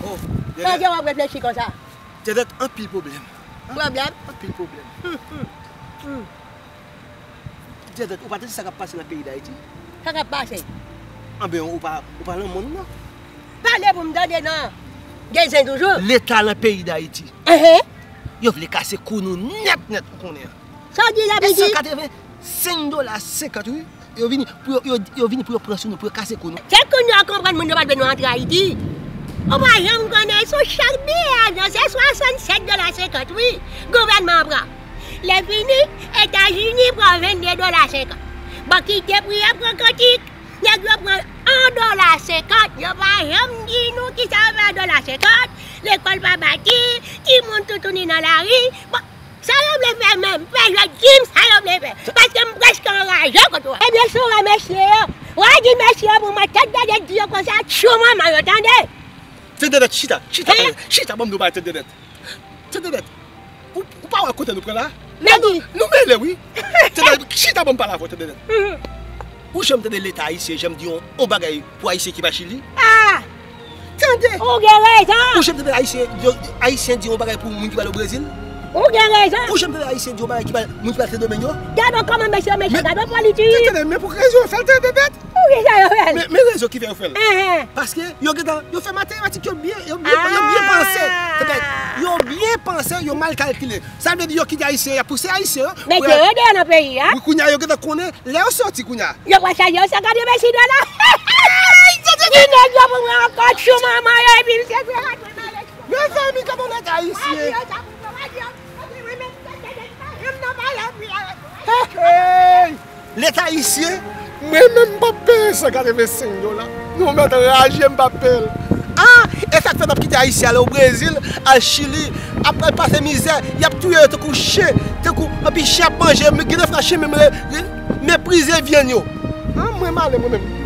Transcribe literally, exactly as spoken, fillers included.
Oh, Dèdèt. Pandan w ap reflechi konsa. Dèdèt, anpil pwoblèm. Pwoblèm? Anpil pwoblèm. Hmm, hmm, hmm. Dèdèt, ou pa tande sa k ap pase nan peyi Dayiti? Sa k ap pase? Anben, ou pa, ou pa nan monn nan. Pale pou m tande non. Gen zen toujou. Leta nan peyi Dayiti. Ehe. Yo vle kase kou nou nèt nèt, ou konnen an. Sa w di la, Bidi? E san katrevensenk dola senkant, wi. Yo vini pou yo, yo, yo vini pou yo pran sou nou, pou yo kase kou nou. Se kounye a w konprann moun yo pa t vle nou antre Ayiti. Ou pa janm konnen sou chak biyè avyon, se swasannsèt dola senkant, wi, gouvènman an pran. Lè fini, Etazini pran vennde dola senkant. Bon, kite pri a pran kantik. Nèg yo pran yon dola senkant, yo pa janm di nou kisa yo fè ak dola senkant. Lekòl pa bati, timoun toutouni nan lari. Bon, sa yo vle fè menm? Fè jwèt di m sa yo vle fè. Paske m prèske anraje kont ou. Ebyen, si w wè mesye yo, w a di mesye yo pou mwen, Tèt Dèdèt di yo konsa, tchou manman yo, tande. Tèt Dèdèt, chita, chita, chita, ban m di w bagay, Tèt Dèdèt. Tèt Dèdèt, ou, ou pa wè kote nou pran la? Mèdi. Nou mele, wi. Tèt Dèdèt, chita, ban m pale avè w, Tèt Dèdèt. Mhm. Ou janm tande Leta ayisyen janm di yon, yon bagay pou Ayisyen ki pa Chili? Ah! Tande! Ou gen rezon! Ou janm tande Ayisyen, di, Ayisyen di yon bagay pou moun ki pral o Brezil? Ou gen rezon! Ou janm tande Ayisyen di yon bagay ki pral, moun ki pral Sendomeng yo? Gade kòman mesye yo mechan, gade politik! Tande, men pou rezon yo fè l, Tèt Dèdèt. Pou ki sa yo fè l? Men, men rezon ki fè yo fè l. Enhen. Paske yo gentan, yo fè matematik yo byen, yo byen, yo byen panse. Tande, yo byen panse, yo mal kalkile. Sa vle di yo kite Ayisyen, y ap pouse Ayisyen yo. Mete yo deyò nan peyi a. Wi, kounye a yo gentan konnen lè yo soti kounye a. Yo pral chaje yo san katrevensis dola. Di nèg yo pou mwen ankò tchou manman yo epi misye fè atè nan lè. Mezanmi, gade yon nèg ayisyen. Hey, hey! Leta ayisyen, mwen menm m p ap peye san katrevensenk dola. Nou mèt raje, m p ap peye l. Ah, e sa k fè n ap kite Ayisyen ale o Brezil, al Chili, ap pase mizè, y ap touye yo tankou chen, tankou anpi chen ap manje, men gen de fwa chen menm re, re, meprize vyann yo. Ah, mwen m ale mwen menm.